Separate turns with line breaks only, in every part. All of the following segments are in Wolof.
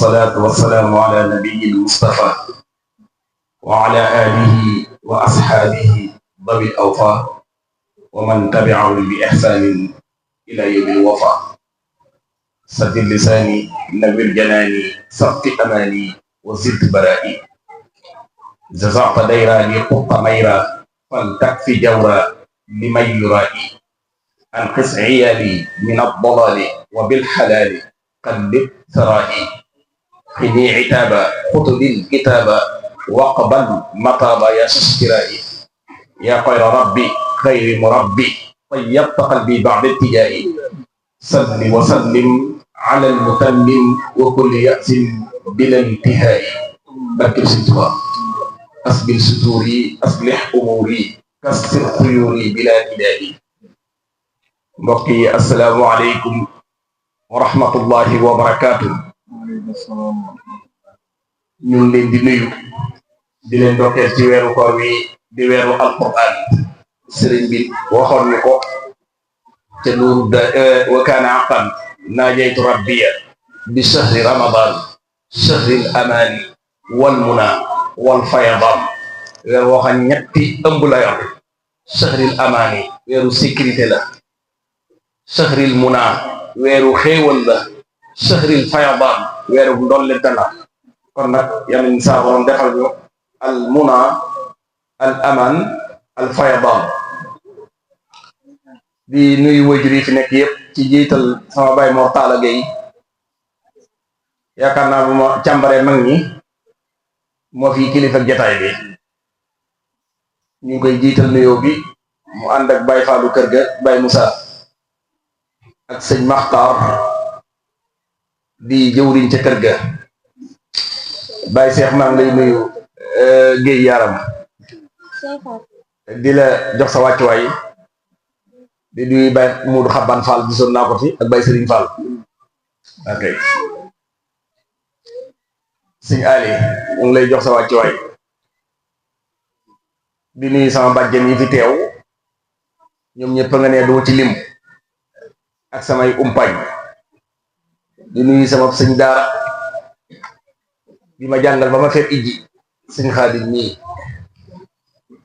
والصلاة والسلام على نبي المصطفى وعلى آله وأصحابه ذوي الأوفاء ومن تبعهم بإحسان إلى يوم الوفاء. سد لساني نوّر جناني صف أماني وزد برائي. جزعت ديرا لقط ميرا فلتكفي جورا لمن يرائي. أنقذ عيالي من الضلال وبالحلال قلب ثرائي. قني عتابا خذ الكتابا واقبل مطابا يا ششكرائي. يا خير ربي خير مربي طيبت قلبي بعد ابتدائي. صل وسلم على المتمم وكل يأس بلا انتهاء. بكر سترا أسبل ستوري أصلح أموري كسر خيوري بلا نداء. mbokk yi asalaamaaleykum wa rahmatullahi wa barakaatu. ñu ngi leen di nuyu di leen dokkeel ci weeru koor wi di weeru alquran. sëriñ bi waxoon ni ko te lu wa kaana aqan naajaytu rabbiya bi shahri ramadan shahri al amani wal muna wal fayadan. weer woo xam ñetti ëmb la yor. shahri al amani weeru sécurité la. shahril muna weeru xéewal la. shahril fayadan weeru ndollente la. kon nag yal nañu saa borom defal ñu al muna al aman al fayadan. di nuyu wajur yi fi nekk yëpp ci jiital sama baay Mor Talla Gueye. yaakaar naa bu ma càmbaree mag ñi moo fi kilifa jataay bi. ñu ngi koy jiital nuyoo bi mu ànd ak Baye Fallou kër ga Baye Moussa ak sëñ Maxtaar di jëwriñ ca kër ga. Baye Cheikh maa ngi lay nuyu Guèye Yaram di la jox sa wàccuwaay. di nuyu Baye Modou Xaban Fall gisoon naa ko fi ak Baye Serigne Fall. ok sëñ Ali mu ngi lay jox sa wàccuwaay. di nuyu sama bàjjen yi fi teew ñoom ñëpp nga ne doo ci lim. ak samay umpañ. di nuyu sama sëñ daara bi ma jàngal ba ma fer ijji sëñ Xaadim nii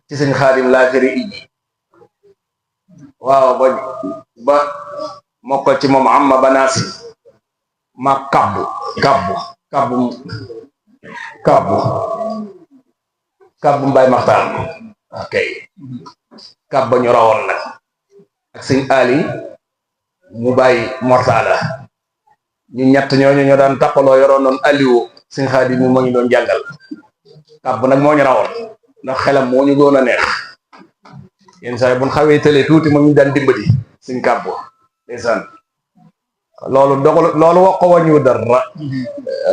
ci sëñ Xaadim laa feri ijji. waaw ba mokkal ci moom amma banaasi ma kabbu Mbay Maxtaar. ok kabba ñu rawoon nag ak sëñ Ali mu bàyyi mortala. ñu ñett ñooñu ñoo daan tappaloo yoroon noonu Aliou sëñ Xaadim mi moo ñu doon jàngal. kàbb nag moo ñu rawoon ndax xelam moo ñu doon a neex. yenn saa yi bu ñu xawee tëlee tuuti moo ñu daan dimbali sëñ kàbb. ndeysaan loolu wax ko wañu dara.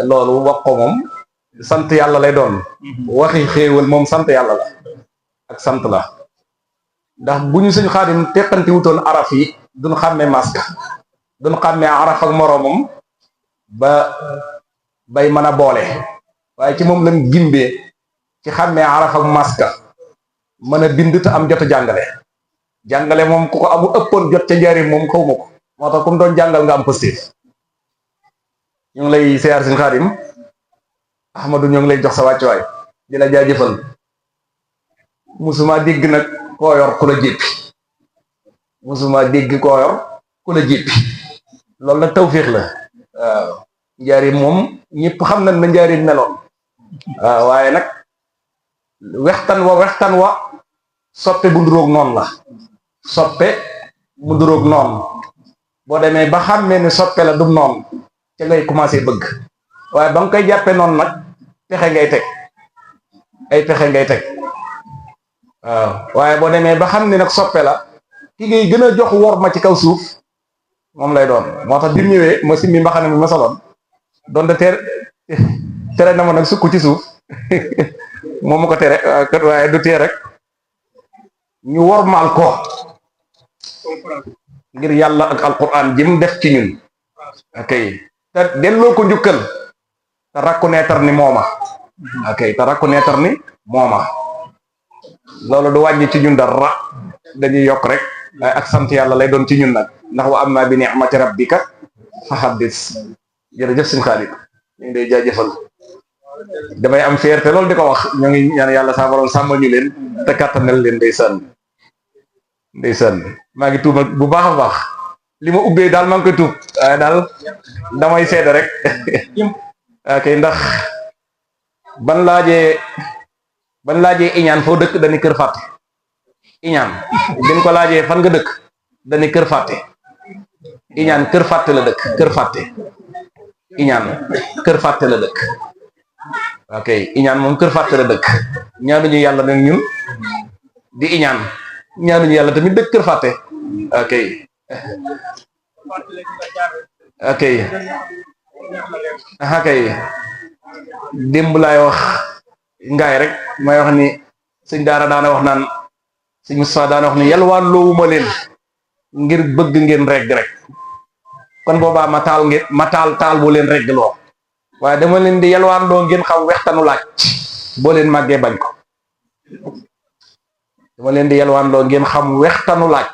loolu wax ko moom sant yàlla lay doon. waxi xéewal moom sant yàlla la ak sant la. ndax bu ñu sëñ Xaadim teqanti wutoon araf yi duñ xàmmee masque duñ xàmmee araf ak moroomam ba bay mën a boole. waaye ci moom lañ gimbee ci xàmmee araf ak masque mën a bind te am jotu jàngale moom ku ko amu ëppoon jot ca njariñ moom xaw ma ko. moo tax ku mu doon jàngal nga am positif. ñu ngi lay siyaar sëñ Xaadim Ahmadu ñu ngi lay jox sa wàccuwaay di la jaajëfal. musuma dégg nag koo yor ku la jéppi. musuma dégg koo yor ku la jéppi. loolu nag tawféex la. waaw njaarim moom ñëpp xam nañ na njaarim meloon. waaw waaye nag wextan wa soppe bu nduróog noonu la. soppe bu nduróog noonu boo demee ba xàmmee ne soppe la dum noonu ca ngay commencé bëgg. waaye ba nga koy jàppee noonu nag pexe ngay teg ay pexe ngay teg. waaw waaye boo demee ba xam ne nag soppe la ki ngay gën a jox wor ma ci kaw suuf moom lay doon. moo tax bi mu ñëwee ma simmi mbaxane mi ma soloon doon de tere na ma nag sukk ci suuf moom ma ko tere waaye du tee rek ñu wormaal ko ngir yàlla ak alquran ji mu def ci ñun. ok te delloo ko njukkal te reconnaître ni mooma. ok te reconnaître ni mooma. loolu du wàññi ci ñun dara dañuy yokk rek waaye ak sant yàlla lay doon ci ñun nag ndax wa amma bi ni'mati rabbika fa haddis. jërëjëf sëñ Xaalid ñu ngi lay jaajëfal damay am fierté loolu di ko wax ñoo ngi ñaan yàlla saa borom sàmmal ñu leen te kàttanal leen ndeysaan maa ngi tuub bu baax a baax li ma ubbee daal maa ngi koy tuub waaye daal damay seede rek ok ndax ban laajee iñaan foo dëkk dañu kër fàtte iñaan bin ko laajee fan nga dëkk dañu kër fàtte iñaan kër fàtte la dëkk kër fàtte iñaan kër fàtte la dëkk ok iñaan moom kër fàtte la dëkk ñaanuñu yàlla nag ñun di iñaan ñaanuñu yàlla tamit dëkk kër fàtte ok ok aha kay démb laay wax ngaay rek may wax ni sëñ daara daana wax naan sëñ Moussa daana wax ni yalwaan loowuma leen ngir bëgg ngeen regg rek kon boobaa ma taal boo leen regg loo waaye dama leen di yalwaan loo ngeen xam wextanu laaj boo leen màggee bañ ko dama leen di yalwaan loo ngeen xam wextanu laaj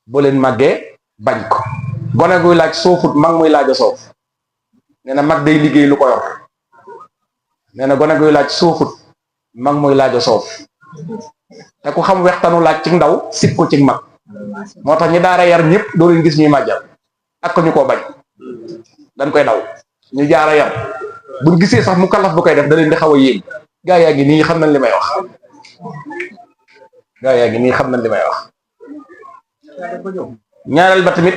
boo leen màggee bañ ko gone guy laaj soofut mag muy laaj a soof nee na mag day liggéey lu ko yor nee na gone guy laaj soofut mag muy laaj a soof te ku xam wextanu laaj ci ndaw sib ko ci mag moo tax ñi daara yar ñëpp doo leen gis ñuy màjjal ak ko ñu koo bañ dañ koy daw ñu jaara yar buñ gisee sax mu kalaf bu koy def da leen di xaw a yéem gaa yaa ngi nii xam nañ li may wax ñaareel ba tamit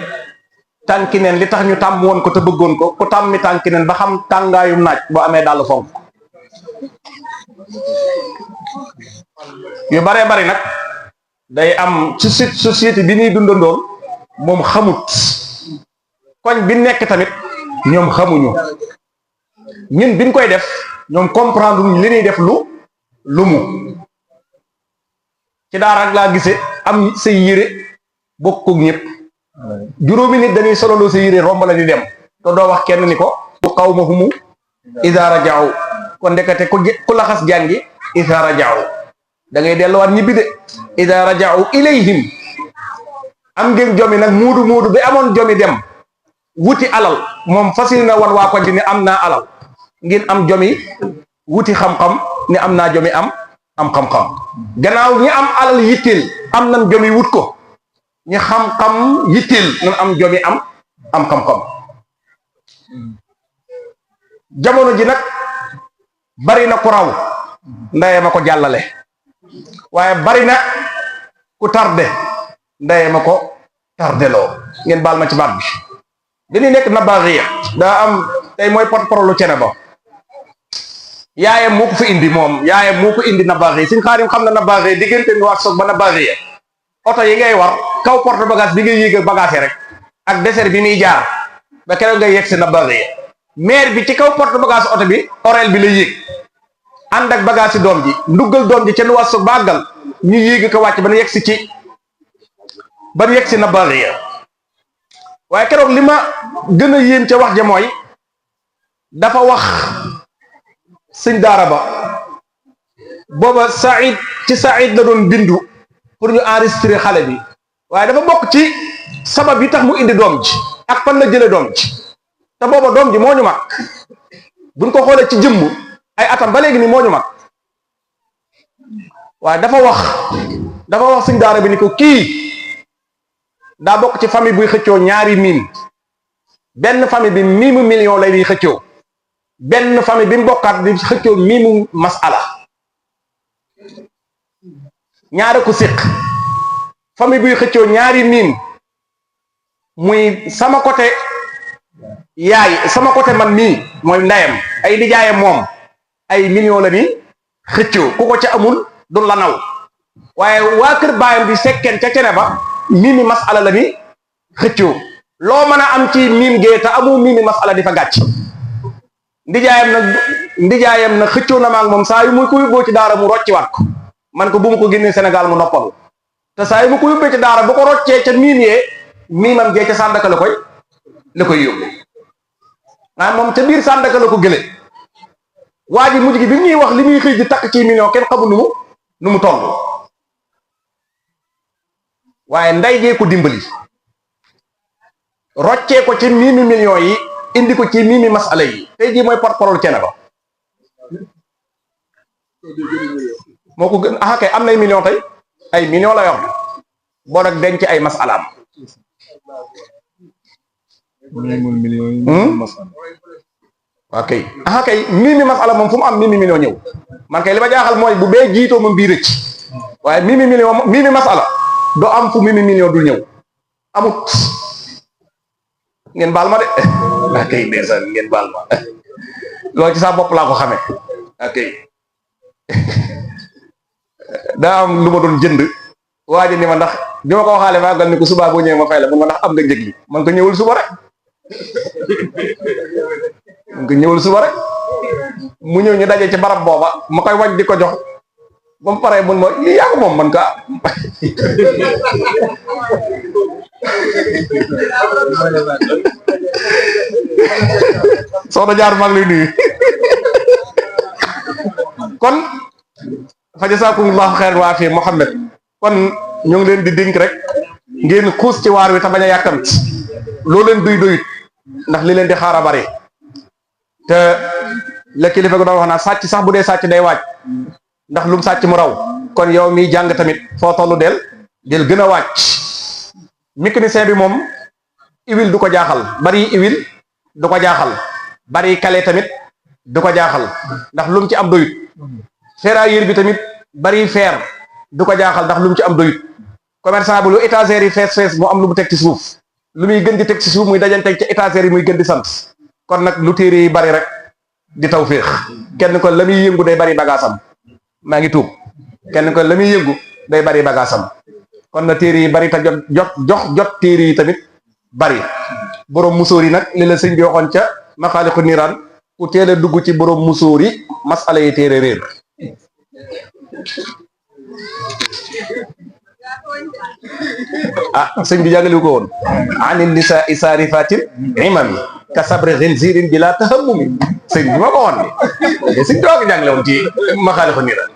tànki neen li tax ñu tàmm woon ko te bëggoon ko ku tàmmi tànki neen ba xam tàngaayu naaj boo amee dàll fonk yu baree bari nag day am ci société bi ñuy dundandoon moom xamut koñ bi nekk tamit ñoom xamuñu ñun biñ koy def ñoom comprendre li ñuy def lu mu ci daara ak laa gise am say yére bokk ak ñëpp juróomi nit dañuy sololoo sa yére romb la di dem te doo wax kenn ni ko bu xaw ma humu iza rajaaw kon ndekete ku laxas jàngi iza rajaaw da ngay delluwaat ñibbi de iza rajaaw ilayhim am ngeen jomi nag muudu bi amoon jomi dem wuti alal moom fasil na wan waa ko di ne am naa alal ngeen am jomi wuti xam-xam ne am naa jomi am xam-xam gannaaw ñi am alal yitteel am nañ jomi wut ko ñi xam-xam yitteel nañ am jomi am xam-xam jamono ji nag bari na ku raw ndaye ma ko jàllale waaye bari na ku tarde ndaye ma ko tardeloo ngeen baal ma ci baat bi dañuy nekk na baaxiya daa am tey mooy porte-parole cene ba yaayam moo ko fi indi moom yaayam moo ko indi na baaxiya suñ xaarim xam na na baaxiya diggante nu wax soog ba na baaxiya oto yi ngay war kaw porte bagage bi ngay yéeg bagage rek ak désert bi muy jaar ba keroog ngay yegg si na baaxiya maire bi ci kaw porte bagage oto bi orel bi la yéeg ànd ak bagage si doom ji nduggal doom ji ca nu wax soog ba àggal ñu yéeg ko wàcc ba nu yegg si ci ba nu yegg si na baaxiya waaye keroog li ma gën a yéem ca wax ja mooy dafa wax sëñ daara ba booba Saïd ci Saïd la doon bindu pour ñu enregistrer xale bi waaye dafa bokk ci sabab yi tax mu indi doom ji ak fan la jële doom ji te booba doom ji moo ñu mag buñ ko xoolee ci jëmm ay atam ba léegi ni moo ñu mag waaye dafa wax sëñ daara bi ni ko kii daa bokk ci famille buy xëccoo ñaari miim benn famille bi miimu million lay di xëccoo benn famille bi mu bokkaat di xëccoo miimu masala ñaare ko séq famille buy xëccoo ñaari miim muy sama côté yaay sama côté man mii mooy ndeyam ay nijaayam moom ay million la ni xëccoo ku ko ca amul du la naw waaye waa kër baayam di sekkeen ca cene ba miimi masala la ni xëccoo loo mën a am ci miim gee te amoo miimi masala di fa gàcc ndijaayam nag xëccoo na maag moom saa yu muy ko yóbboo ci daara mu rocciwaat ko man ko bu mu ko génnee Sénégal mu noppalu te saa yu mu ko yóbbee ci daara bu ko roccee ca miim yee miimam gee ca Sàndaka la koy yóbbu waaye moom ca biir Sàndaka la ko gële waa ji mujj gi bi ñuy wax li muy xëy di takk ci million kenn xamul nu mu toll waaye nday jee ko dimbali roccee ko ci miimi millions yi indi ko ci mimi masala yi tey jii mooy porte-parole Thiénaba moo ko gën kay am nay million tey ay million la yor boo nag denc ay masalaam ok kay mimi masala moom fu mu am mimi million ñëw man kay li ma jaaxal mooy bu bee jiitoo moom bii rëcc waaye mimi masala doo am fu mimi million dul ñëw amut ngeen baal ma de kay ndeysaan ngeen baal ma loolu ci sa bopp laa ko xamee ok daa am lu ma doon jënd waaji ni ma ndax bi ma ko waxaale maagal ni ko subaa boo ñëwee ma fay la mun ma ndax am nga njëg li man ko ñëwul suba rek mu ñëw ñu daje ci barab booba ma koy waj di ko jox ba mu paree mun ma lii yaa ko moom man ka soxna jaar maa ngi lay nuyu kon fa jasaakumullahu xayran wa afiya Muhammad kon ñu ngi leen di dénk rek ngeen xuus ci waar wi te bañ a yàkkamti loo leen doyut ndax li leen di xaar a bari te la kilifa gi doon wax naa sàcc sax bu dee sàcc day waaj ndax lum sàcc mu raw kon yow mi jàng tamit foo tollu del gën a wàcc mécanicien bi moom huile du ko jaaxal bari huile du ko jaaxal bari kale tamit du ko jaaxal ndax lum ci am doyut ferrailleur bi tamit bari fer du ko jaaxal ndax lum ci am doyut commerçant bi lu étagère yi fees mu am lu mu teg ci suuf lu muy gën di teg ci suuf muy dajanteeg ci étagère yi muy gën di sant kon nag lu téere yi bari rek di taw féex kenn ko la muy yëngu day bari bagaasam maa ngi tuub kenn ko la muy yëngu day bari bagaasam kon na téere yi bari te jot téere yi tamit bari borom musóor yi nag li la sëñ bi waxoon ca Maxaaliqu Niiraan ku teel a dugg ci borom musóor yi masala yi téere réer sëñ bi jàngale ko woon anil nisaa saarifatin imami ka sabri xinzirin bi laa tahammumi sëñ bi ma ko woon ni sëñ doo ko jàngale woon ci Maxaaliqu Niiraan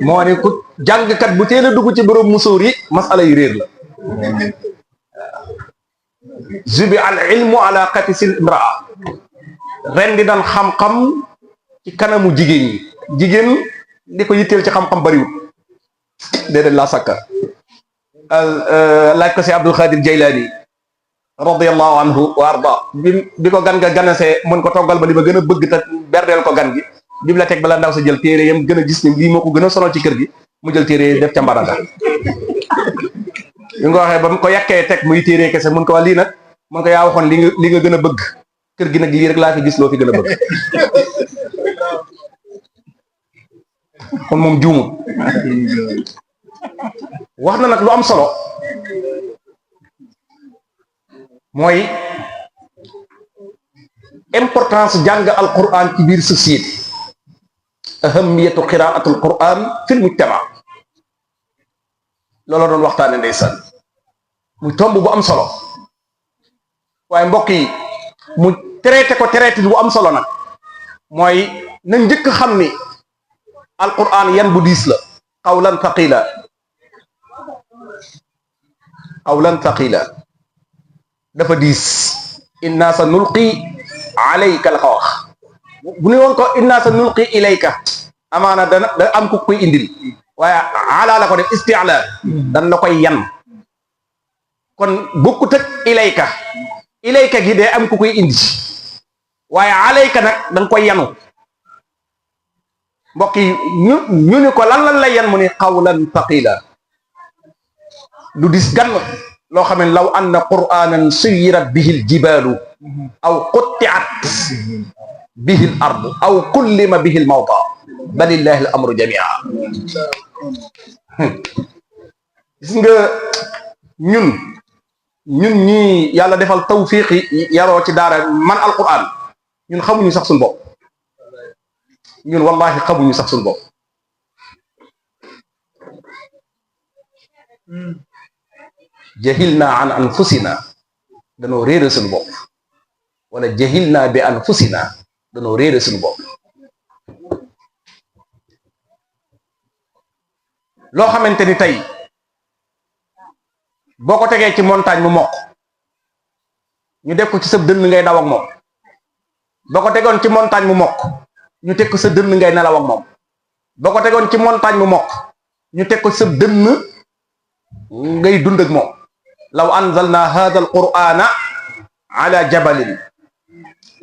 moo ne ku jàngkat bu teel a dugg ci borom musóor yi masala yi réer la zubi al ilmu ala qafisil imraa ren di daan xam-xam ci kanamu jigéen ñi jigéen li ko yitteel ci xam-xam bariwul déedéet laa sakka laaj ko si Abdul Xaadir Jaylaani radiyallahu anhu wa arda bi ko gan nga ganasee mun ko toggal ba li ma gën a bëgg te berdeel ko gan gi bibliothèque bala ndaw sa jël téere yam gën a gis ni lii moo ko gën a sonal ci kër gi mu jël téere def ca mbaraga bi nga waxee ba mu ko yàkkee teg muy téere kese mun ko wax lii nag mun ko yaa waxoon li nga gën a bëgg kër gi nag lii rek laa fi gis loo fi gën a bëgg kon moom juumul wax na nag lu am solo mooy importance jàng alquran ci biir société ahamiyatu qiraatul quran fil mujtama loolu doon waxtaane ndeysaan muy tomb bu am solo waaye mbokk yi mu traité ko traité bu am solo nag mooy na njëkk xam ni alquran yan bu diis la qawlan thaqila dafa diis inna sa nulqi alayka la ko wax bu ne woon ko inna sa nulqi ilayka amaana da am ku koy indil waaye ala la ko def isti'la dan la koy yan kon bokkut ak ilayka gi dee am ku koy indi waaye alayka nag danga koy yanu mbokk yi ñu ni ko lan lay yan mu ni qawlan thaqila lu dis gan loo xam ne law anna qur'anan suyirat bihi aljibalu aw qutti'at bihi al ardu aw kullima bihi al mawta balillahi al amru jamia gis nga ñun ñi yàlla defal tawfiqi yaroo ci daara man alquran ñun xamuñu sax suñu bopp ñun wallahi xamuñu sax suñu bopp jahilna an anfusina danoo réere suñu bopp wala jahilna bi anfusina danoo réere suñu bopp loo xamante ni tey boo ko tegee ci montagne mu mokk ñu def ko ci sa dënn ngay daw ak moom boo ko tegoon ci montagne mu mokk ñu teg ko sa dënn ngay nelaw ak moom boo ko tegoon ci montagne mu mokk ñu teg ko sa dënn ngay dund ak moom law anzalna hadha alqur'ana ala jabalin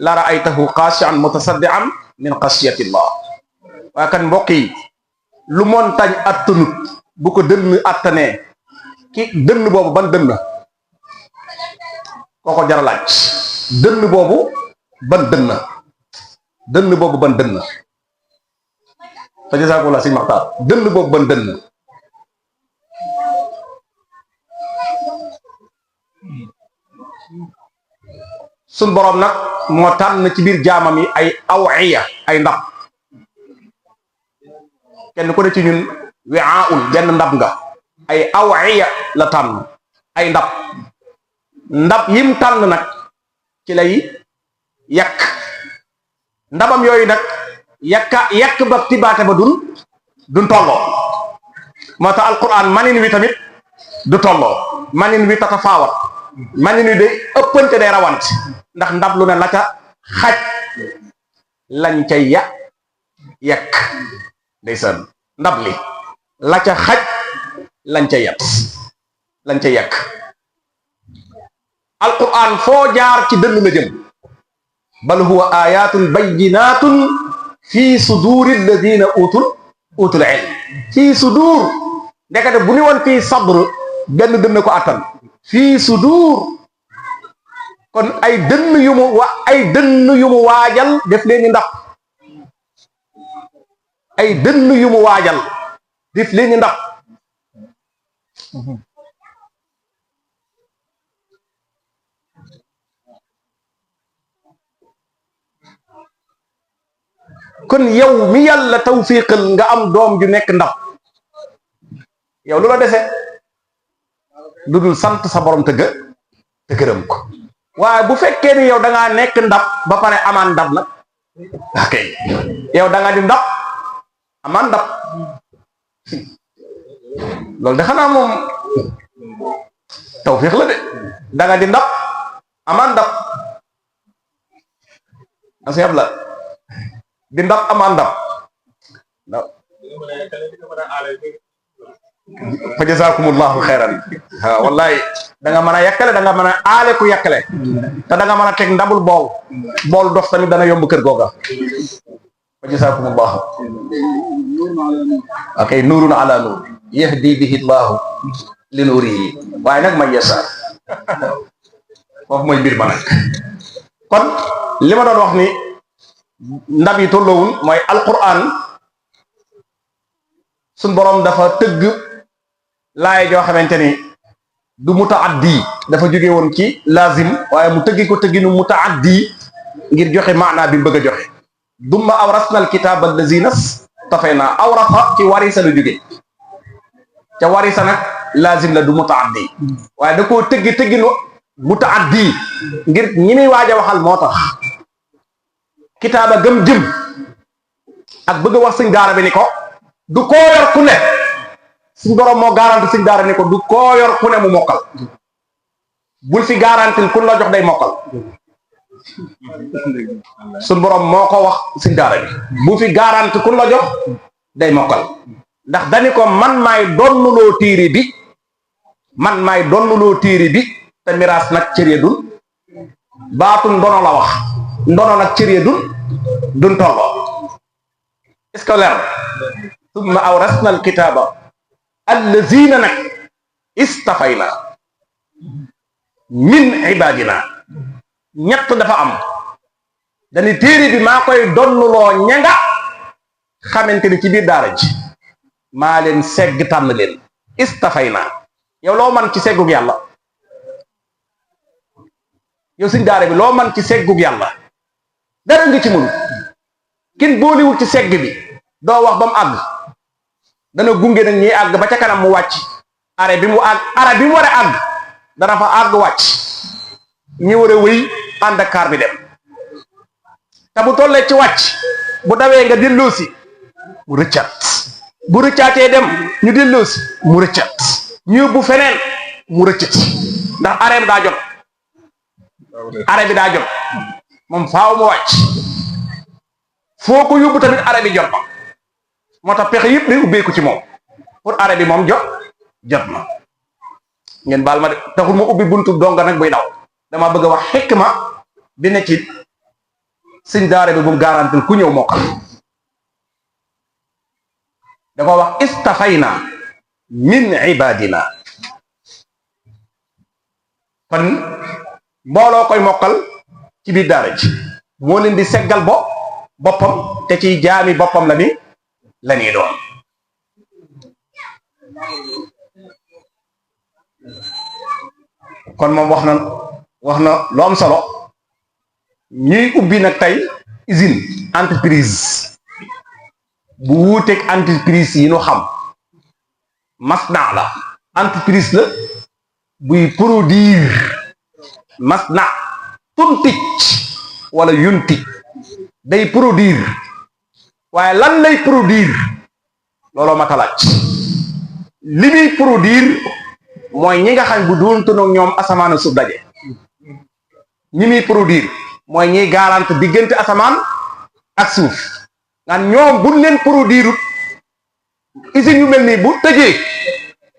la ra'aytahu khashi'an mutasaddian min khashyati llah waaye kan mbokk yi lu montagne attanut bu ko dënn attanee ki dënn boobu ban dënn kooko jar a laaj dënn boobu ban dënn boobu ban dënn fa jazakumullah sëñ Maxtaar dënn boobu ban dënn suñ boroom nag moo tànn ci biir jaamam yi ay awiya ay ndab kenn ku ne ci ñun wi'aun benn ndab nga ay awiya la tànn ay ndab yim tànn nag ci lay yàq ndabam yooyu nag yàq ba tibaate ba dun tolloo moo tax alquran manin wi tamit du tolloo manin wi tatafaawat manin wi day ëppante day rawante ndax ndab lu ne la ca xaj lañ ca yàq ndeysaan ndab li la ca xaj lañ ca yàq alquran foo jaar ci dënn la jëm bal huwa ayatun bayyinatun fi suduri alladina utul ilm fi sudur ndekete bu ni woon fii sadr benn dënn ko attan fii sudur kon ay dënn yu mu waajal def leen ni ndax ay dënn yu mu waajal def leen ni ndax kon yow mi yàlla tawfiqal nga am doom ju nekk ndab yow lu la dese lu dul sant sa borom te gërëm ko waaye bu fekkee ni yow da ngaa nekk ndab ba pare amaan ndab nag ok yow da nga di ndab amaan ndab loolu de xanaa moom tawfiq la de da nga di ndab amaan ndab asiyab la di ndab amaan ndab fa jazakumullahu xayran wallahi da nga mën a yàkkale da nga mën a aale ku yàkkale te da nga mën a teg ndabul bool dof tamit dana yomb kër googa fa jazakumullahu ok nuurun ala nuur yahdi bihi llahu li nuurihi waaye nag man yasa foofu mooy mbir ma nag kon li ma doon wax ni ndab yi tolloowul mooy alquran suñ boroom dafa tëgg laay joo xamante ni du mutaaddi dafa jóge woon ci lazim waaye mu tëggi ko tëgginu mutaaddi ngir joxe maanaa bi mu bëgg a joxe dumma awrasna alkitaaba allazina stafayna awrasa ci warisa lu jóge ca warisa nag lazim la du mutaaddi waaye da koo tëgginu mutaaddi ngir ñi muy waaj a waxal moo tax kitaaba gëm jëm ak bëgg a wax sëñ daara bi ni ko du koo yor ku ne suñ borom moo garanti sëñ daara ni ko du koo yor ku ne mu mokkal bul fi garantil kun la jox day mokkal suñ borom moo ko wax sëñ daara bi bu fi garanti kun la jox day mokkal ndax dani ko man maay donnuloo téere bi te miraas nag cëree dun baatu ndono la wax ndono nag cëree dun tolloo est-ce que leer summa awrasna alkitaba allazina nag istafayna min ibadina ñett dafa am dañu téere bi maa koy donnuloo ña nga xamante ni ci biir daara ji maa leen segg tànn leen istafayna yow loo man ci seggug yàlla yow suñ daara bi loo man ci seggug yàlla dara nga ci mënu kin booliwul ci segg bi doo wax ba mu àgg dana gunge nag ñiy àgg ba ca kanam mu wàcc are bi mu war a àgg dana fa àgg wàcc ñi war a wëy ànd ak kaar bi dem te bu tollee ci wàcc bu dawee nga delloosi mu rëccat bu rëccaatee dem ñu delloosi mu rëccat ñu yóbbu feneen mu rëccat ndax areem daa jot are bi daa jot moom faaw mu wàcc foo ko yóbbu tamit arrêt bi jot na moo tax pexe yëpp day ubbeeku ci moom pour arrêt bi moom jot na ngeen baal ma de taxul ma ubbi buntu donga nag buy daw dama bëgg a wax xikma bi ne ci sëñ daara bi bu mu garantil ku ñëw mokkal dafa wax istafayna min ibadina kon mbooloo koy mokkal ci biir daara ji moo leen di seggal boppam te ci jaami boppam la ñuy doon kon moom wax na lu am solo ñuy ubbi nag tey usine entreprise bu wuuteeg entreprise yi ñu xam masna la entreprise la buy produire masna tuntic wala yuntic day produire waaye lan lay produire looloo ma talaaj li muy produire mooy ñi nga xam bu doonte nag ñoom asamaan suuf daje ñi muy produire mooy ñiy garante diggante asamaan ak suuf nga ñoom buñ leen produire usines yu mel nii bu tëjee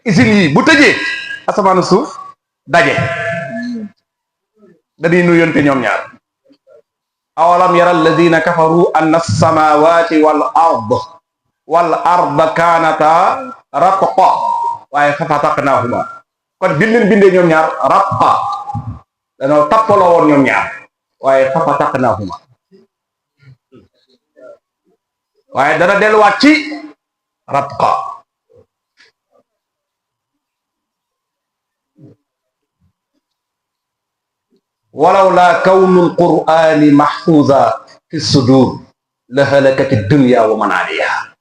usines yi bu tëjee asamaan suuf daje dañuy nuyonte ñoom ñaar awalam yara alladina kafaru anna samawati wal arda kanata ratqa waaye fafataqnahuma kon bi leen bindee ñoom ñaar ratqa danoo tappaloo woon ñoom ñaar waaye fafataqnahuma waaye dana delluwaat ci ratqa walaw laa kawnu alqur'ani mahfuza fi sudur la halakati dunya wa man alayha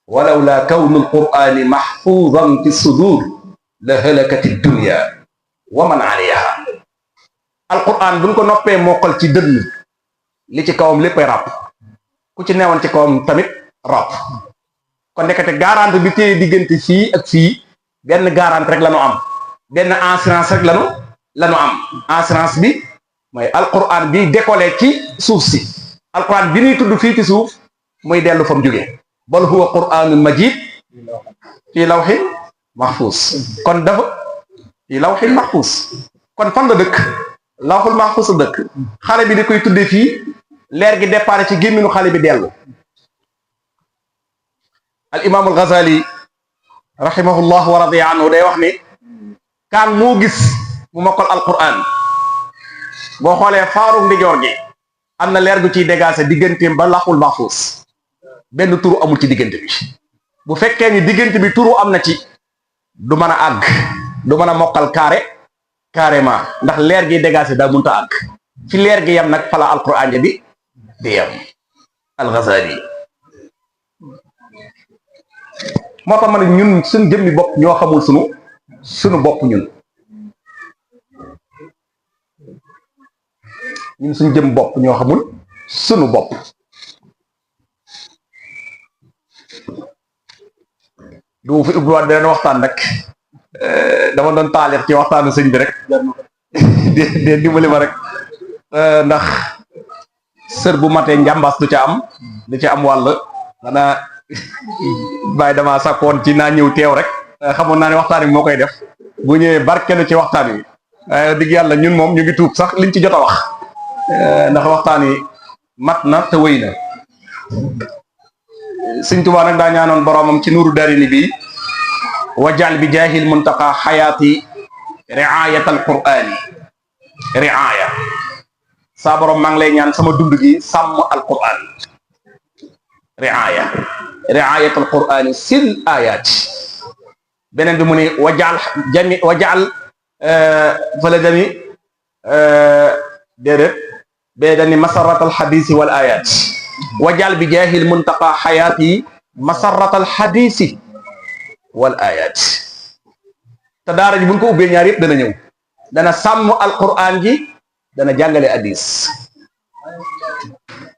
walaw laa kawnu alqur'ani mahfuzan fi sudur la halakati dunya wa man alayha alqur'an buñ ko noppee mokkal ci dënn li ci kawam léppay ràpp ku ci newoon ci kawam tamit ràpp kon nekkate garante bi téye diggante fii ak fii benn garante rek la ñu am benn assurance rek la ñu am assurance bi mooy alquran bi décollé ci suuf si alquran bi ñuy tudd fii ci suuf muy dellu fa mu jógee bal huwa qur'anun majid fii lawhin mahfuz kon dafa fii lawhin mahfuz kon fan la dëkk lawhul mahfuz la dëkk xale bi di koy tuddee fii leer gi départ ci gémminu xale bi dellu al imam al ghazali rahimahullah wa radiya anhu day wax ni kaan moo gis mu mokkal alquran boo xoolee faaru ndijoor gi am na leer gu ciy dégagé digganteem ba laxul mahfuus benn turu amul ci diggante bi bu fekkee ni diggante bi turu am na ci du mën a àgg du mën a mokkal carrément ndax leer gi dégagé daa mënta àgg fi leer gi yam nag fala alquran ja di yam al-Ghazali moo tax ma ne ñun suñ jëmmi bopp ñoo xamul sunu bopp ñun suñ jëm bopp ñoo xamul sunu bopp du fi ubbiwaat beneen waxtaan nag dama doon taalix ci waxtaanu sëñ bi rek de dimbali ma rek ndax sër bu matee njàmbaas du ca am wàll xanaa bàyyi dama sakkoon ci naa ñëw teew rek xamoon naa ne waxtaan wi moo koy def bu ñëwee barkelu ci waxtaan wi waaye digg yàlla ñun moom ñu ngi tuub sax liñ ci jot a wax ndax waxtaan wi mat na te wéy na Sëñ Tuubaa nag daa ñaanoon boroomam ci nuuru darini bi wajal bi jaahil muntaqa xayaati riayat al qurani riaya saa borom maa ngi lay ñaan sama dund gi sàmm al quran riayat al qurani sil ayaati beneen bi mu ne wajal fala dani déedéet bee dani masarat al xadisi wal ayat wajal bi jaahil muntaqa xayaati masarat al xadisi wal ayat te daara ji buñ ko ubbee ñaar yëpp dana ñëw dana sàmm alquran ji dana jàngale hadis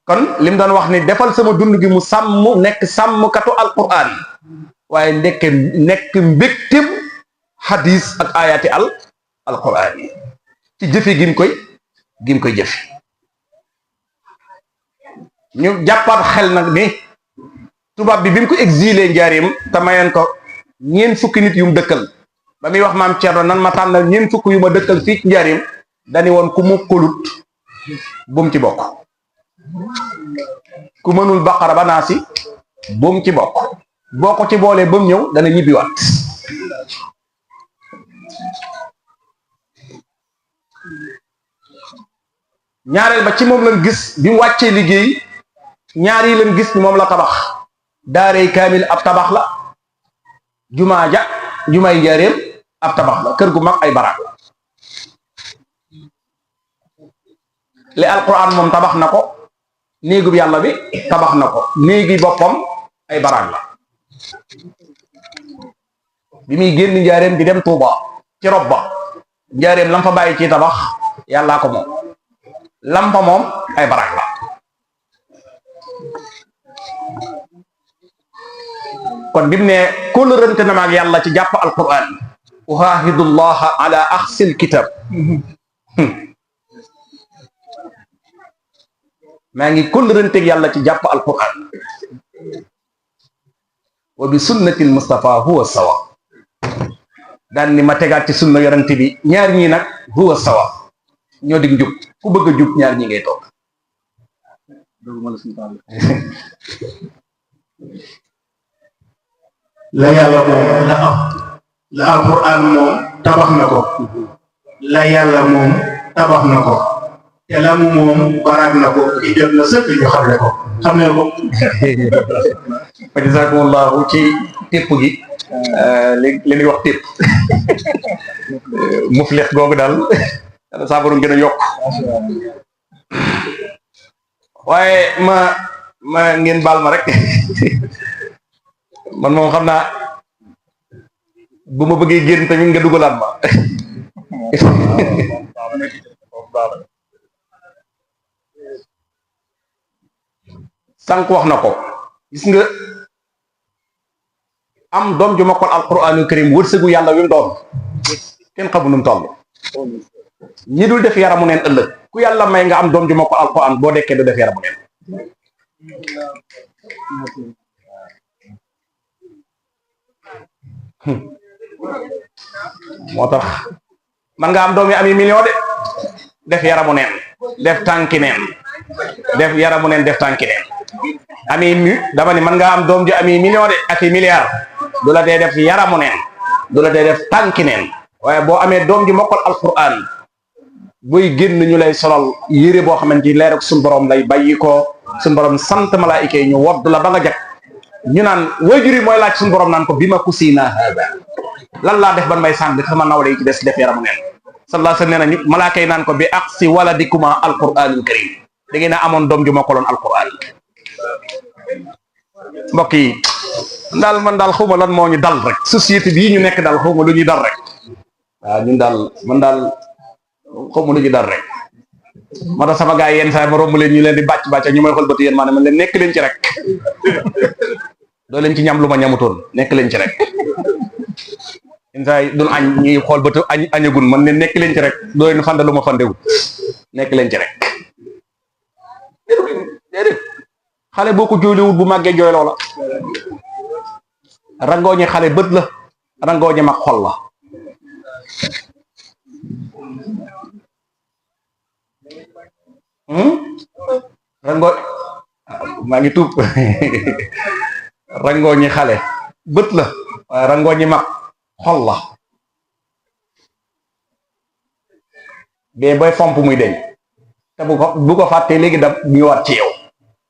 kon lim doon wax ni defal sama dund gi mu sàmm nekk sàmmkatu alquran waaye nekk mbégtem hadis ak ayati alquran yi ci jëfe gin koy gim koy jëfe ñu jàppaat xel nag ni tubaab bi mu ko exilé njaarim te mayoon ko ñeent fukki nit yu mu dëkkal ba muy wax maam Thierno nan ma tànnal ñeent fukk yu ma dëkkal fii ci njaarim dani woon ku mokkalut bum ci bokk ku mënul baqara ba naasi bum ci bokk boo ko ci boolee ba mu ñëw dana ñibbiwaat ñaareel ba ci moom lañ gis bi mu wàccee liggéey ñaar yi lañ gis ni moom la tabax daaray kaamil ab tabax la jumaay njaareem ab tabax la kër gu mag ay baraak li alquran moom tabax na ko néegub yàlla bi tabax na ko néegi boppam ay baraak la bi muy génn njaareem di dem Tuuba ci rob ba njaareem lam fa bàyyi ci tabax yàllaa ko moom lam fa moom ay baraak la kon bi mu ne kóllërante na maag yàlla ci jàpp alquran uhaahidullaha ala axsil kitab maa ngi kóllëranteeg yàlla ci jàpp alquran wa bi sunnatil Mustafa huwa sawa daan ni ma tegaat ci sunna yorante bi ñaar ñii nag huwa sawa ñoo dig njub ku bëgg a jub ñaar ñi ngay toog
la yàlla moom la am la alquran moom tabax na ko la yàlla moom tabax na ko te la mu moom baraag na ko ki jot na sëkk ñu xamle ko xamee ko
fa jazakumullahu ci tépp gi li ñuy wax tépp muflix googu daal saa borom gën a yokk waaye ma ngeen baal ma rek man moom xam naa bu ma bëggee génn tamit nga dugalaat ma sànq wax na ko gis nga am doom ju mokkal alquraanul karim wërsëgu yàlla wi mu doon kenn xamu nu mu toll ñi dul def yaramu neen ëllëg ku yàlla may nga am doom ju mokkal alquraan boo dekkee du def yaramu neen moo tax man nga am doom yi ami million de def yaramu neen def tànki neen def yaramu neen def tànki neen ami dama ni man nga am doom ji ami million de ak i milliard du la dee def yaramu neen du la dee def tànki neen waaye boo amee doom ji mokkal alquran buy génn ñu lay solal yére boo xamante ni leer ak suñu borom lay bàyyi ko suñu borom sant malaayika yi ñu wodd la ba nga jag ñu naan waajur yi mooy laaj suñu borom naan ko bi ma kusina hada lan laa def ban may sànq sama nawle yi ci des def yaramu neen sallallahu alayhi wa sallam nee na ñu malaaka yi naan ko bi aqsi waladikuma alquranul karim da ngeen a amoon doom ju mokkaloon alquran mbokk yi daal man daal xawma lan moo ñu dal rek société bii ñu nekk daal xawma lu ñuy dal rek waaw ñun daal man daal xawma lu ñu dal rek moo tax sama gars yi yenn saa ma romb leen ñu leen di bàcc ñu may xool bëti yéen maa ne man leen nekk leen ci rek doo leen ci ñam lu ma ñamutoon nekk leen ci rek yenn saa yi duñ añ ñuy xool bëti añagun man leen nekk leen ci rek doo leen fande lu ma fandewul nekk leen ci rek déedéet xale boo ko jooylewul bu màggee jooy loola rangooñi xale bët la rangooñi mag xol la rangooñ maa ngi tuub rangooñi xale bët la waaye rangooñi mag xol la bee booy fomp muy deñ te bu ko fàttee léegi da ñëwaat ci yow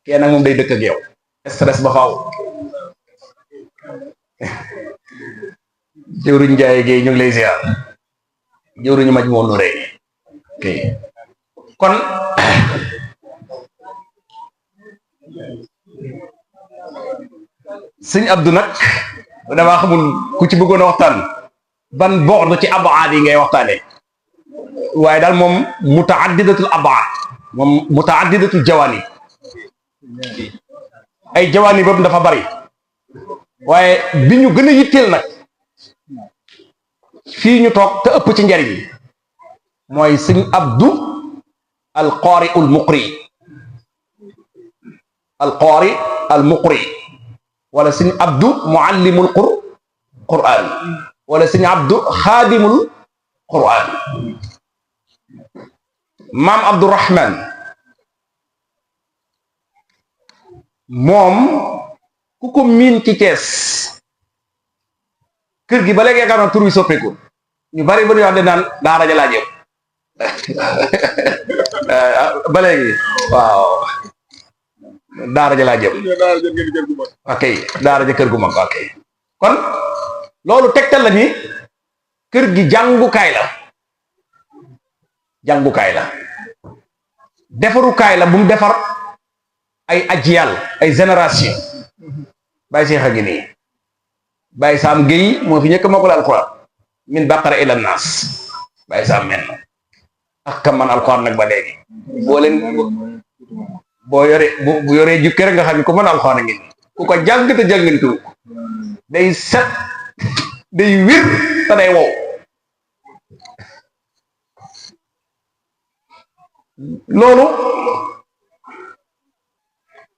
kee nag moom day dëkk ak yow stress ba faaw jëwriñ Njaay Géey ñu ngi lay ziar jëwriñu maj moom nu rey ok kon sëñ Abdou nag damaa xamul ku ci bëggoon a waxtaan ban boord ci abaad yi ngay waxtaane waaye daal moom mutaaddidatul abaad moom mutaaddidatul jawaani ay jawaani boobu dafa bari waaye bi ñu gën a yitteel nag fii ñu toog te ëpp ci njariñ mooy sëñ Abdou alqaari almuqri alqaari almuqri wala sëñ Abdu muallimul Qur'an wala sëñ Abdu xaadimul Qur'an. maam Abdourahman moom ku ko miin ci Cees kër gi ba léegi yaakaar naa tur wi soppeeku ñu bari ba ñu wax de naan daara ja laa jëm ba léegi waaw daara ja laa jëm ok daara ja kër gu mag ok kon loolu tegtal la ni kër gi jàngukaay la defarukaay la bu mu defar ay ajiyal ay génération bàyyi seex a ngi nii bàyyi saam géy moo fi ñëkk mokkal alquran min baqara ila naas bàyyi saam men ak kam man alquran nag ba léegi boo leen boo yore bu yoree jukkee rek nga xam ne ko mën alquran a ngi nii ku ko jàng te jàngantu day set day wir te day wow loolu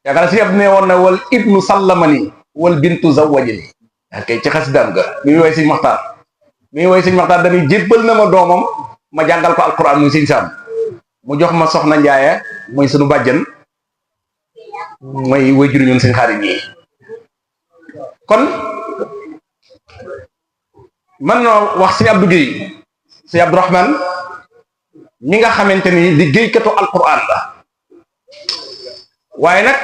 yaakaar si ab ne woon na wal ibnu sallamani wal bintu zawajani ok ci xasidaam ga mi ngi woy sëñ Maxtaar dañuy jébbal na ma doomam ma jàngal ko alquran muy sëñ Saam mu jox ma soxna Njaaya muy sunu bàjjan mooy wajuru ñun sëñ Xaadim yi kon man noo wax sëñ Abdou Guèye sëñ Abdourahman mi nga xamante ni liggéeykatu alquran la waaye nag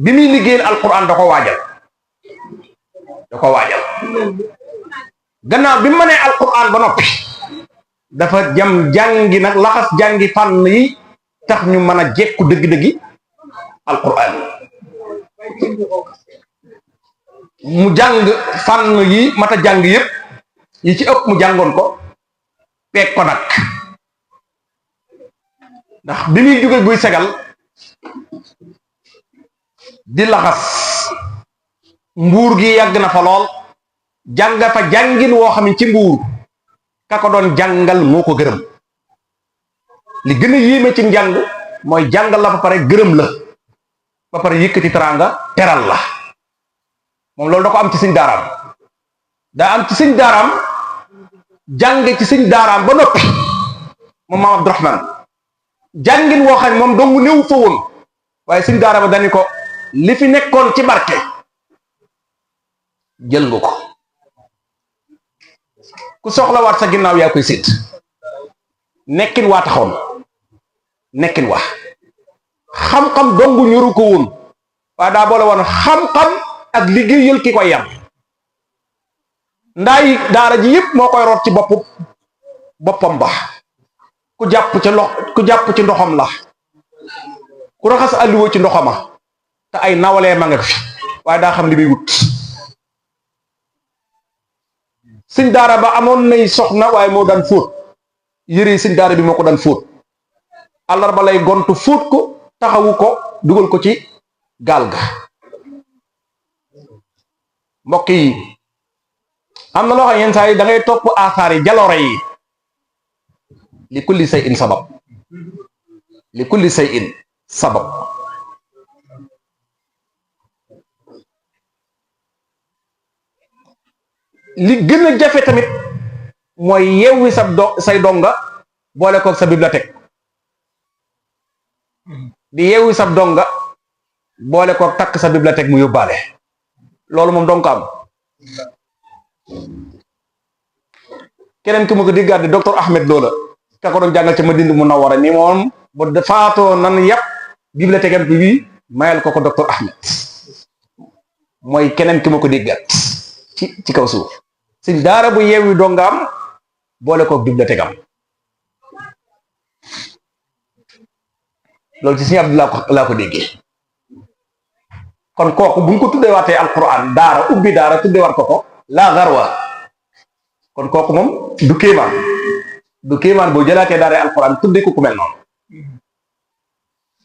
bi muy liggéeyal alquran da ko waajal gannaaw bi mu mënee alquran ba noppi dafa jam jàngi nag laxas jàngi fànn yi tax ñu mën a jekku dëgg-dëggi alquran mu jàng fànn yi mata jàng yépp yi ci ëpp mu jàngoon ko peeg ko nag ndax bi muy jóge guy segal di laxas mbuur gi yàgg na fa lool jàng fa jàngin woo xam ne ci mbuur ka ko doon jàngal moo ko gërëm li gën a yéeme ci njàng mooy jàngal la ba pare gërëm la ba pare yëkkati teraanga teral la moom loolu da ko am ci sëñ daaraam daa am ci sëñ daaraam jàng ci sëñ daaraam ba noppi moom maam Abdourahman jàngin woo xam ne moom dong néew fa woon waaye sëñ daara ba dañu ko li fi nekkoon ci barke jël nga ko ku soxlawaat sa ginnaaw yaa koy séet nekkin waa taxoon nekkin waa xam-xam dong ñoru ko woon waaye daa boole woon xam-xam ak liggéeyal ki koy yam ndaay daara ji yëpp moo koy root ci boppam ba ku jàpp ci ndoxam la ku raxas alluwa ci ndoxama te ay nawalee ma nga fi waaye daa xam li muy wut sëñ daara ba amoon nay soxna waaye moo daan fóot yëre sëñ daara bi moo ko daan fóot àllarba lay gontu fóot ko taxawu ko dugal ko ci gaal ga mbokk yi am na loo xam yenn saa yi da ngay topp asaar yi jaloore yi li kulli say in sabab li gën a jafe tamit mooy yewwi say donga boole ko sa bibliothèque di yewwi sa donga boole ko takk sa bibliothèque mu yóbbaale loolu moom donk am keneen ki ma ko diggaat di docteur Ahmed Loola ka ko doon jàngal ca Madina Munawwara ni moom bu faatoo nan yàpp bibliothèque am bi mayal ko docteur Ahmed mooy keneen ki ma ko diggaat ci kaw suuf sëñ daara bu yeewi dongaam boole ko bibliothèque am loolu ci sëñ Abdu laa ko déggee kon kooku bu ñu ko tuddee waatee alquran daara ubbi daara tuddee waat ko laa garwa kon kooku moom du kéemaan boo jëlaatee daara alquran tuddee ko ku mel noonu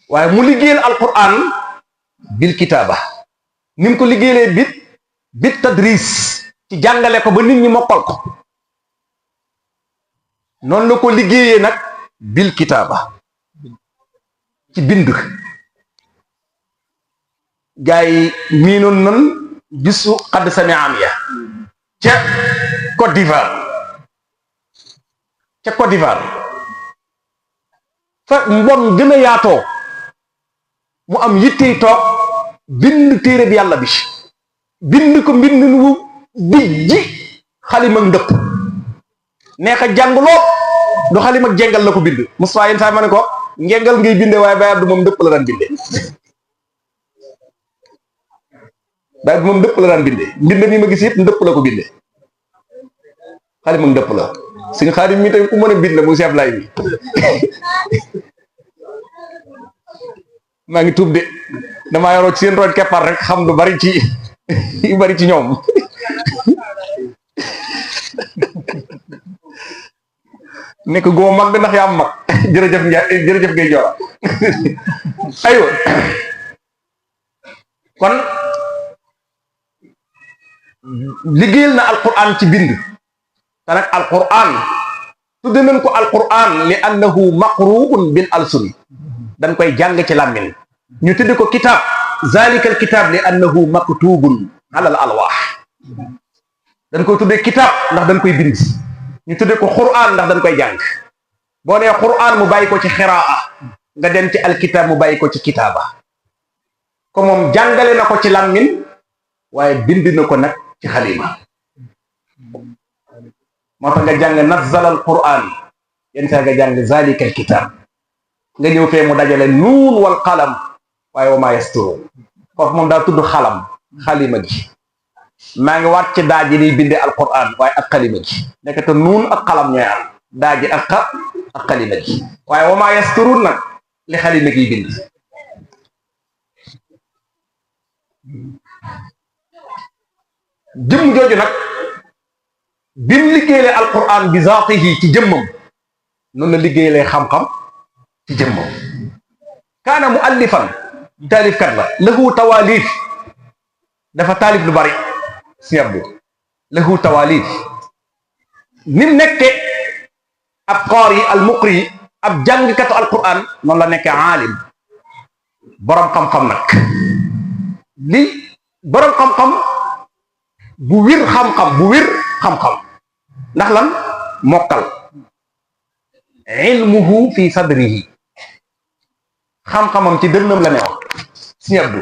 waaye mu liggéeyal alquran bil kitaaba ni mu ko liggéeyalee bit tadris ci jàngale ko ba nit ñi mokkal ko noonu la ko liggéeyee nag bil kitaaba ci bind gaa yi miinoon nan gisu xadd sami am ya ca Côte d'Ivoire fa mbon gën a yaatoo mu am yittey toog bind téere bi yàlla bi bind ko mbind nu bijji xalima ndëpp neex a jàng lool du xalima jengal la ko bind Moustapha yenn saa ma ne ko ngengal ngay binde waaye Baye Abdou moom ndëpp la daan binde Baye Abdou moom ndëpp la daan binde mbind mi ma gis yëpp ndëpp la ko binde xalima ndëpp la suñu Xaadim mi tamit ku mën a bind la mu Cheikh Ablaye bi maa ngi tuub de damaa yoroo ci seen rooj keppar rek xam lu bari ci yu bari ci ñoom nekk goo mag ndax yaa mag jërëjëf jërëjëf ngay joora aywa kon liggéeyal na alquran ci bind te nag alquran tudde nañ ko alquran li annahu maqruun bil alsuni dañ koy jàng ci làmmiñ ñu tudde ko kitaab zalikal kitaab li annahu maktubun alal alwaax dañ koy tuddee kitaab ndax dañ koy bind ñu tudde ko qur'an ndax dañ koy jàng boo nee qur'an mu bàyyi ko ci xiraa nga dem ci alkitaab mu bàyyi ko ci kitaaba ko moom jàngale na ko ci làmmiñ waaye bind na ko nag ci xalima moo tax nga jàng nazzala al qur'an yenn saa nga jàng zalikal kitaab nga ñëw fee mu dajale nuun wal qalam waaye wa maa yasturuun foofu moom daa tudd xalam xalima gi maa ngi waat ci daaji liy binde alquran waaye ak xalima gi nekk te nuun ak xalam ñooy am daaji ak xalima gi waaye wa maa yasturuun nag li xalima gi bind jëmm jooju nag bim liggéeylee alquran bi zaatihi ci jëmmam noonu la liggéeylee xam-xam ci jëmmam kaana muallifan taalifkat la lahu tawaalif dafa taalif lu bari si abdu lahu tawaalif ni mu nekke ab qaari al muqri ab jàngkatu alquran noonu la nekke aalim borom xam-xam nag li borom xam-xam bu wir xam-xam ndax lan mokkal ilmuhu fi sadrihi xam-xamam ci dënnam la newoon si abdu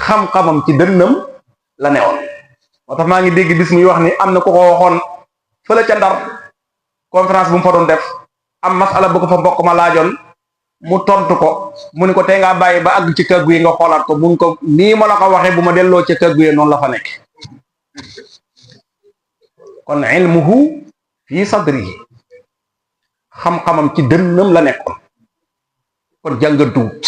xam-xamam ci dënnam la newoon moo tax maa ngi dégg bis muy wax ni am na ko ko waxoon fële ca Ndar conférence bu mu fa doon def am masala bu ko fa mbokk ma laajoon mu tontu ko mu ni ko tey ngaa bàyyi ba àgg ci kàggu yi nga xoolaat ko mun ko nii ma la ko waxee bu ma delloo ca kàggu yi noonu la fa nekk kon ilmuhu fi sadrihi xam-xamam ci dënnam la nekkoon kon jàngantuwut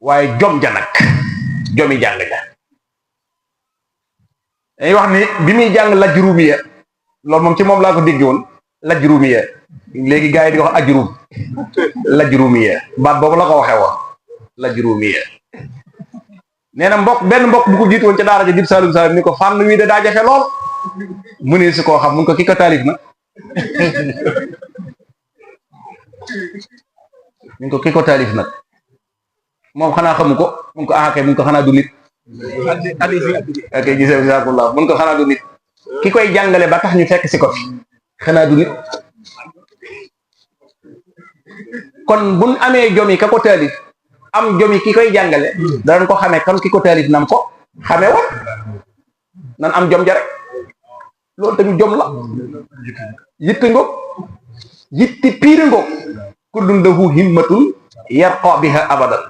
waaye jom ja nag jomi jàng ja dañuy wax ni bi muy jàng lajrumiya loolu moom ci moom laa ko dégg woon lajrumiya léegi gars yi di wax ajrum lajrumiya baat boobu la ko waxee woon lajrumiya nee na benn mbokk bu ko jiitu woon ca daara ja dib Saalum Saalum ni ko fànn wii de daa jafe lool mu ne si koo xam mun ko ki ko taalif na mun ko ki ko taalif nag moom xanaa xamu ko mun ko kay mun ko xanaa du nit ok gisee jazakallah mun ko xanaa du nit ki koy jàngale ba tax ñu fekk si ko fi xanaa du nit kon buñ amee jomi ka ko taalif am jomi ki koy jàngale danañ ko xamee kon ki ko taalif nam ko xamee woon nan am jom ja rek loolu tamit jom la yitte ngoog yitti piire ngoog kullun lahu himmatun yarqa biha abadan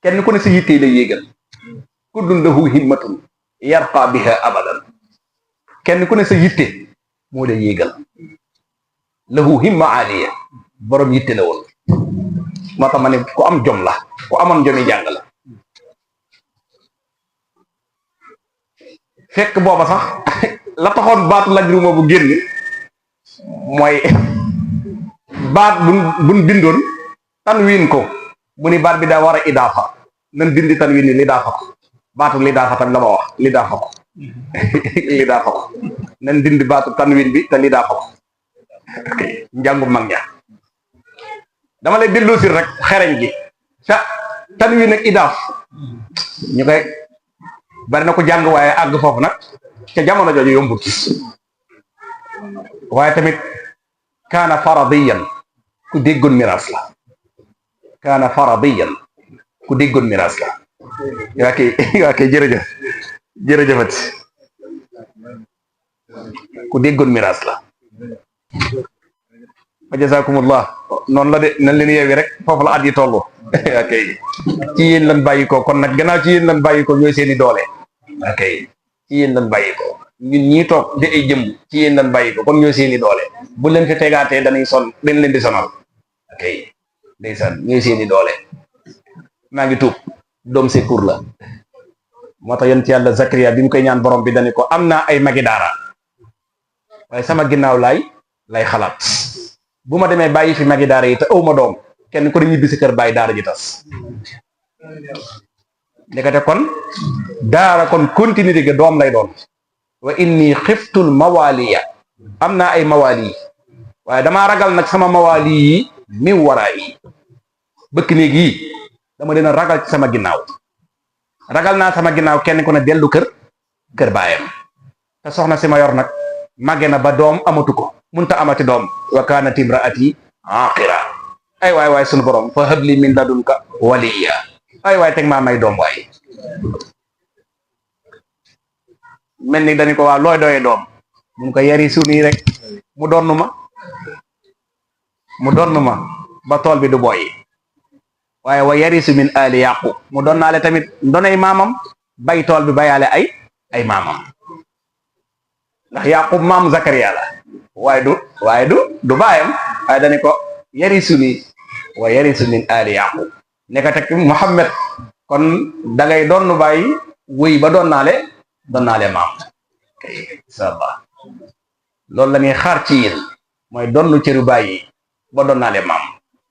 kenn ku ne sa yitte lay yéegal kullun lahu himmatun yarqa biha abadan kenn ku ne sa yitte moo lay yéegal lahu himma aliya borom yitte la woon moo tax ma ne ku am jom la ku amoon jomi jàng la fekk booba sax la taxoon baatu lajruma bu génn mooy baat buñ bindoon tanwiin ko mu ni baat bi daa war a idaafa nan bindi tanwiin ni li daafa ko baatu li daafa tam la ma wax li daafa ko li daa ko nañ dindi baatu tanwin bi te li daa ko njàngu mag ña dama lay dellu si rek xereñ gi sa tanwin ak idaaf ñu koy bari na ko jàng waaye àgg foofu nag ca jamono jooju yombut waaye tamit kaana faradiyan ku déggoon miraas la kaana faradiyan ku déggoon miraas la waa kay jërëjëfat ku déggoon miraas la wa jazakumullah noonu la de nañ leen yeewi rek foofu la at yi toll ok ci yéen lan bàyyi ko kon nag gannaaw ci yéen lan bàyyi ko ñooy seeni doole ok ci yéen lan bàyyi ko ñun ñii toog di ay jëmm ci yéen lan bàyyi ko kon ñooy seeni doole bu leen fi tegaatee dañ leen di sonal ok ndeysaan ñooy seeni doole maa ngi tuub doom secours la moo tax yonent yàlla Zakariya bi mu koy ñaan borom bi dañu ko am naa ay magi daara waaye sama ginnaaw lay xalaat bu ma demee bàyyi fi magi daara yi te aw ma doom kenn ko di ñibbi si kër bàyyi daara ji tas nekkate kon daara kon continuité ga doom lay doon wa inni xiftul mawaliya am naa ay mawali waaye damaa ragal nag sama mawali yi mi waraa yi bëkk néeg yi dama leen a ragal ci sama ginnaaw ragal naa sama ginnaaw kenn ku ne dellu kër baayam te soxna si ma yor nag màgge na ba doom amatu ko munta amati doom wa kaanat imraati aqira ay waay sunu borom fa habli min ladunka waliya ay waay teg maa may doom waay mel ni dañu ko waa looy doyee doom mun ko yari suni rek mu donnu ma ba tool bi du boy waaye wa yarisu min ali yaqub mu doon naale tamit ndonay maamam bay tool bi bayaale ay maamam ndax yaqub maam Zakariya la waaye du baayam waaye dañu ko yarisu ni wa yarisu min ali yaqub nekka teg Muhammad kon da ngay doon bàyyi wuy ba doon naale maam insha allah loolu la ñuy xaar ci yéen mooy doonu cëru bàyyi ba doon naale maam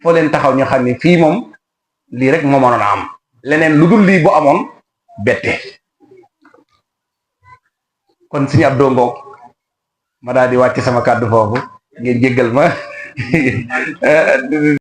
foo leen taxaw ñu xam ne fii moom lii rek moo mënoon a am leneen lu dul lii bu amoon bette kon suñu ab dongoog ma daal di wàcc sama kàddu foofu ngeen jéggal ma